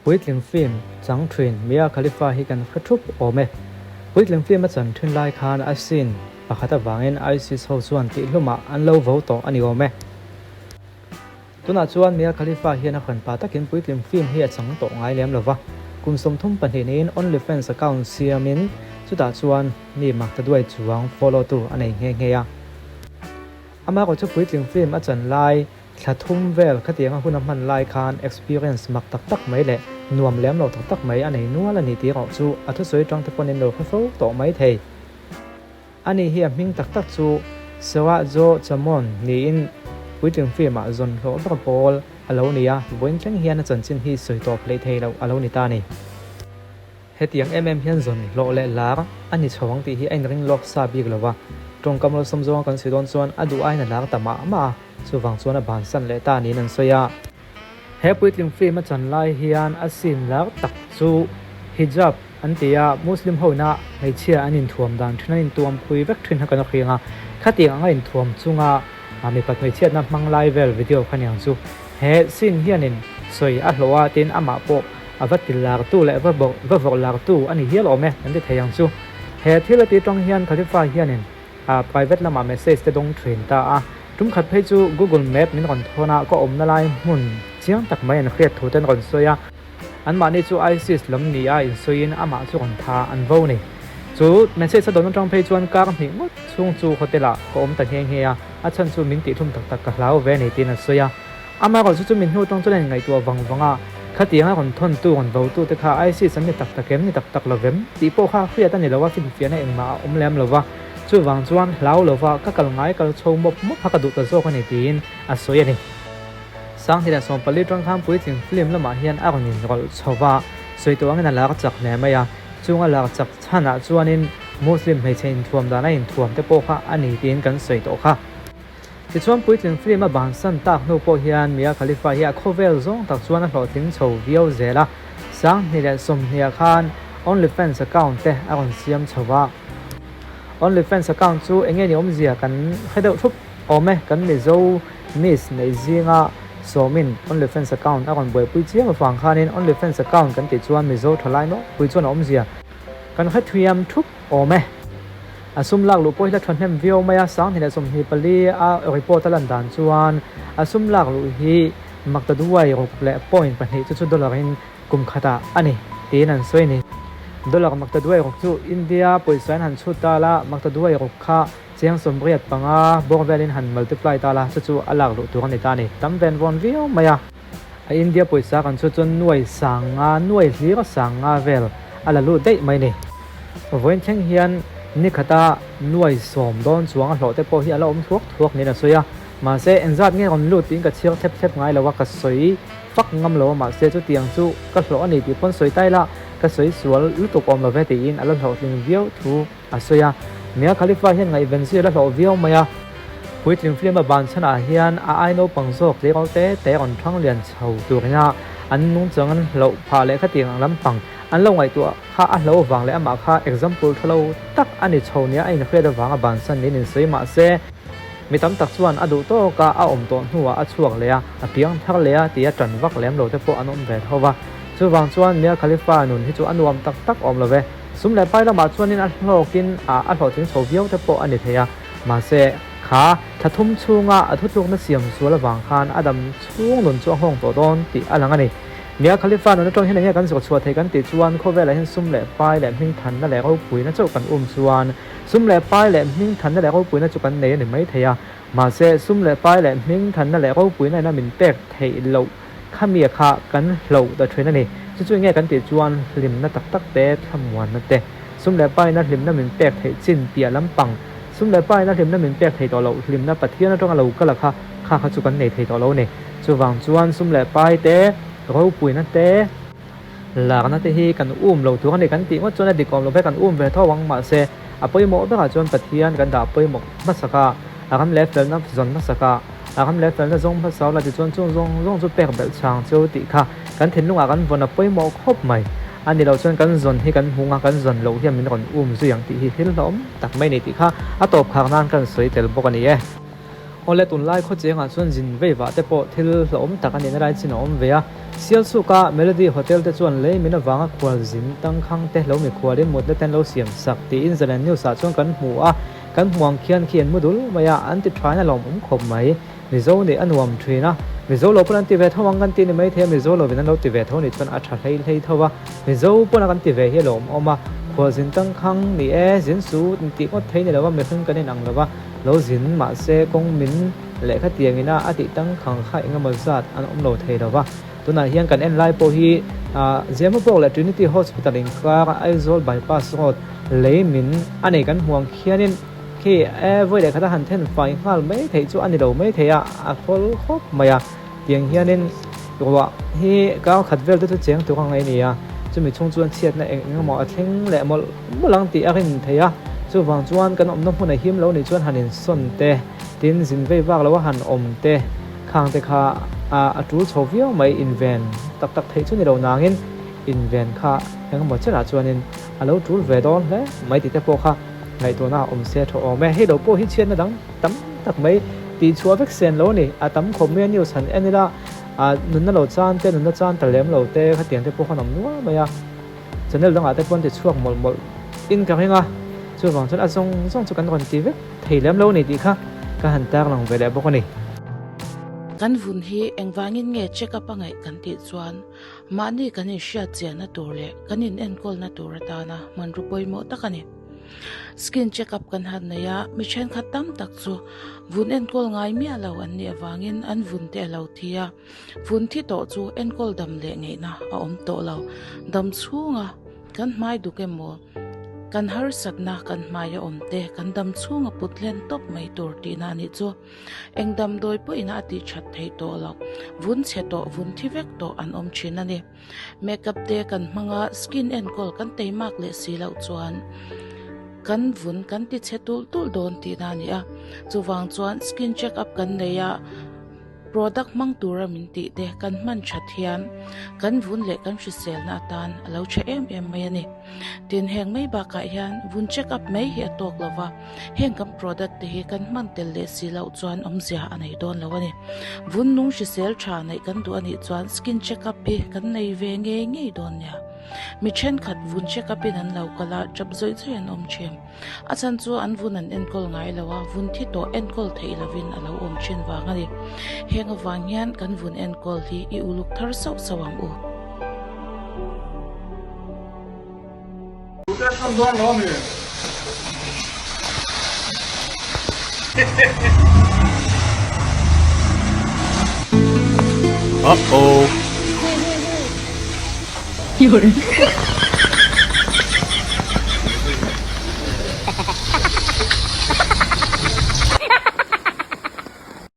Puitling film chang thin Mia Khalifa hi kan hre thup awm e. Puitling film a chan thin lai khan a scene pakhat avangin ISIS ho chuan tihhlumah an lo vo tawh a ni awm e. Tunah chuan Mia Khalifa hian a hranpa takin puitling film hi a chang tawh ngai lem lo va, kum 32 niin OnlyFans account siamin chutah chuan mi maktaduai chuang follow tu a nei nghe nghe a. Amaherawhchu chu puitling film a chan lai Thla thum vel khatianga hun a hman lai khan experience mak tak tak mai leh nuam lem lo tak tak mai a nei nual a ni tih erawh chu a thusawi tang te pawn in lo hre fo tawh mai thei. Ani hi a hming tak tak chu Sarah Jo Chamon niin puitling film ah zawn hlawh ber pawl a lo ni a, vawiin thleng hian a chanchin hi sawi tawp hleih thei loh a lo ni ta a ni. Hetiang em em hian zawn hlawh leh lar a ni chho ang tih hi a inring lawk sa bik lo va, tawngkam rawlsawm zawnga kan sawi dawn chuan a duh aiin a lar ta mah mah a, chuvang chuan a bansan leh ta niin an sawi a. He puitling film a chan lai hian a scene lar tak chu hijab an ti a, Muslim ho ina hmeichhia an inthuam dan thin an intuam phui vek thin kha kan hriang a, khatiang anga inthuam chunga mipat hmeichhiatna hmang lai vel video kha niang chu. He scene hianin sawi a hlawh a, tin amah pawh A va ti lartu leh va va vawrh lartu a ni hial awm e, kan ti thei ang chu. He thil a tih tawng hian Khalifa hianin a private lamah message te dawng thin ta a. Tum khat phei chu Google Map min rawn thawn a, ka awmna lai hmun chiang tak mai an hriat thu te an rawn sawi a. Anmahni chu ISIS lam ni a insawiin amah chu rawn tha an vo ni. Chu message a dawn atang phei chuan kar hnih ngawt chhung chu hotel ah ka awm ta nghe nghe a, a chhan chu min tihhlum tak tak ka hlau ve a ni tiin an sawi a. Amaherawhchu chu min hnu tawng chuan a inngaihtuah vang vang a, khatiang a rawn thawntu, rawn votu te kha ISIS an ni tak tak em, ni tak tak lo vem? tih pawh kha hriat a ni lo a, finfiahna engmah a awm lem lo va, chuvang chuan hlau lo va, ka kal ngai kal chho mawp mawp kha ka duh ta zawk a ni tiin a sawi a ni. 2014 tang khan puitling film lamah hian a rawn inrawlh chho va, sawi tawh angin a lar chak hle mai a, chung a lar chak chhanah chuanin Muslim hmeichhe inthuam dan a inthuam te pawh kha a ni tiin kan sawi tawh kha. Tichuan puitling film a bansan tak hnu pawh hian Mia Khalifa hi a khawvel zawng tak chuan a hlawhtling chho viau zel a, 2020 ah khan OnlyFans account te a rawn siam chho va. OnlyFans account chu eng nge ni awmzia kan hre deuh thup awm e, kan Mizo miss neih zinga sawmin OnlyFans account a rawn buaipui chiam avang khanin OnlyFans account kan tih chuan Mizo thalai nawlpui chuan a awmzia kan hre thiam thup awm e. A sum lak luh pawh hi la thahnem viau mai a, 2024 a report a lan dan chuan a sum lak luh hi maktaduai ruk leh point pahnih chu chu dollar in kum khatah a ni tiin an sawi a ni. Dollar maktaduai ruk chu India pawisa in han chhut ta la, maktaduai ruk kha cheng 85 bawr velin han multiply ta la, chu chu a lak luh tur a ni ta a ni. Tam ven vawn viau mai a. A India pawisa kan chhut chuan nuai sanga, nuai hlir sanga vel a la lut daih mai ni. Vawiin thleng hian ni khata nuai sawm dawn chuang a hlawh te pawh hi a la awm thuak thuak niin a sawi a. Mahse, engzat nge rawn lut tiin ka chhiar thlep thlep ngai lo a, ka sawi fak ngam lo a, mahse chutiang chu ka hlawh a ni tih pawn sawi tai la, ka sawi sual lutuk awm lo ve tiin a la hlawhtling viau thu a sawi a. Mia Khalifa hian ngaihven zir a la hlawh viau mai a. Puitling film a ban chhanah hian a ai naupang zawk tleirawl te te rawn thang lian chho turina an nungchang an hlauh phah leh khatiang ang lampang an lo ngaihtuah kha a hlo vang leh amah kha example tha lo tak a ni chho nia a inhriat avanga bansan niin insawi mah se, mi tam tak chuan a duh tawka a awm tawh hnuah a chhuak leh a, a piang thar leh a tia tan vak lem lo te pawh an awm ve tho va. Chuvang chuan Mia Khalifa nun hi chu a nuam tak tak awm lo ve. Sum leh pai lamah chuanin a hlawkin a hlawhtling chho viau te pawh a ni thei a, mahse kha thla thum chhunga a thutlukna siam sual avang khan a dam chhung nun chu a nghawng tawh dawn tih a lang a ni. Mia Khalifa nun atang hian enge kan zawh chhuah thei kan tih chuan khawvelah hian sum leh pai leh hmingthanna leh ropuina chauh kan um chuan sum leh pai leh hmingthanna leh ropuina chu kan nei a ni mai thei a. Mahse sum leh pai leh hmingthanna leh ropuina ina min pek theih loh khamia kha kan hloh ta thin a ni. Chu chu enge kan tih chuan hlimna tak tak te, thlamuanna te, sum leh paina hlimna min pek theih chin piah lampang, sum leh paina hlimna min pek thei tawh loh hlimna Pathian atanga lo kal a kha kha kha chu kan nei thei tawh lo a ni. Chuvang chuan sum leh pai te, ropuina te, larna te hi kan um lo tur a ni kan tih ngawt chuan a dik awm lo ve, kan um ve tho ang mahse a pawimawh berah chuan Pathian kan dah pawimawh hmasak a, a ram leh felna zawn hmasak a, a ram leh felna zawng hmasa la tichuan chung zawng zawng chu pek belh chang cheu tih kha kan thinlungah kan vawn a pawimawh khawp mai. A ni lo chuan kan zawn hi kan hmung a, kan zawn loh hian min rawn um zui ang tih hi thil hlawm tak mai a ni tih kha a tawp khar nan kan sawi tel bawk a ni e. Awle tunlai khawchengah chuan zin vei vah te pawh thil hlauhawm tak a nihna lai chin a awm ve a. Sialsuka Melody Hotel te chuan lei min avanga khual zin tangkhang te lo mikhualin mutna te an lo siam sak tiin Zalen News ah chuan kan hmu a, kan hmu ang khian khi an mu dul mai a, an ti thain a lawmawm khawp mai. Mizo nih a nuam thin a, Mizo lo pawn an ti ve tho ang kan tih ni maithei a, Mizo lovin an lo ti ve tho nih chuan a tha hlei hlei tho a, Mizo pawn a kan ti ve hi a lawmawm a, khualzin tangkhang ni e, zin su tih ngawt thei ni lo a, mihring kan inang lo a, lo zin mahse kawng min lehkha tiangin a a tih tangkhang kha eng emaw zat an awm lo thei lo va, tunah hian kan en lai pawh hi Zemabawk leh Trinity Hospital inkar Aizawl Bypass Road lei min a nei kan hmuh ang khianin khi e vawi lehkhat a han then fai nghal mai theih chu a ni lo mai thei a, a thawl khawp mai a. Tiang hianin ruah hi kar khat vel te chu cheng tur a ngaih a ni a, chumi chhung chuan chhiatna eng eng emaw a thleng leh mawlh mawlh ang tih a rin thei a, chuvang chuan kan awmna hmun a him lo nih chuan han insawn te, tin zin vei vak lo a han awm te khang te kha a tul chho viau mai, inven tak tak theih chu ni lo nangin inven kha eng emaw chenah chuanin a lo tul ve dawn hle mai tih te pawh kha ngaihtuahna a awm se tha awm e, hei lo pawh hi chhiatna dang. Tam tak mai tih chhuah vek sen lo a ni. A tam khawp mai a news han en ila, ah nunna lo chan te, nunna chan ta lem lo te khatiang te pawh khan awm nual mai a. Channel dangah te pawh an ti chhuak mawlh mawlh in ka ring a, chuvang chuan a zawng zawng chu kan rawn ti vek thei lem lo a ni tih kha ka han tarlang ve leh bawk a ni. Kan vun hi engvangin nge check up a ngaih kan tih chuan mahni kan inhriat chianna tur leh kan inenkawlna tur atana hmanrua pawimawh tak a ni. Skin check up kan han nei a, mi thenkhat tam tak chu vun enkawl ngai miah lo an nih avangin an vun te a lo thi a, vun thi tawh chu enkawl dam leh ngeihna a awm tawh lo. Dam chhunga kan hmai duk emaw, kan harsatna kan hmai a awm te kan dam chhunga put hlen tawp mai tur tihna a nih chu. Eng damdawi pawhin a tih that theih tawh loh, vun chhe tawh, vun thi vek tawh an awm thin a ni. Makeup te kan hmang a, skin enkawl kan teimak leh si loh chuan kan vun kan ti chhe tulh tulh dawn tihna a ni a. Chuvang chuan skin check up kan nei a, product hmang tura min tih te kan hman that hian kan vun leh kan hriselna atan a lo tha em em mai a ni. Tin, heng mai bakah hian vun check up mai hi a tawk lo va. Heng kan product te hi kan hman tel leh si loh chuan awmzia a nei dawn lo a ni. Vun nung hrisel tha neih kan duh a nih chuan skin check up hi kan nei ve ngei ngei dawn nia. Mi thenkhat vun check up in an lo kal a, tap zawih zawih an awm thin. A chhan chu an vun an enkawl ngai lo a, vun thi tawh enkawl theih lovin a lo awm thin vang a ni. Heng avang hian kan vun enkawl hi i uluk thar sauh sauh ang u. Uh-oh.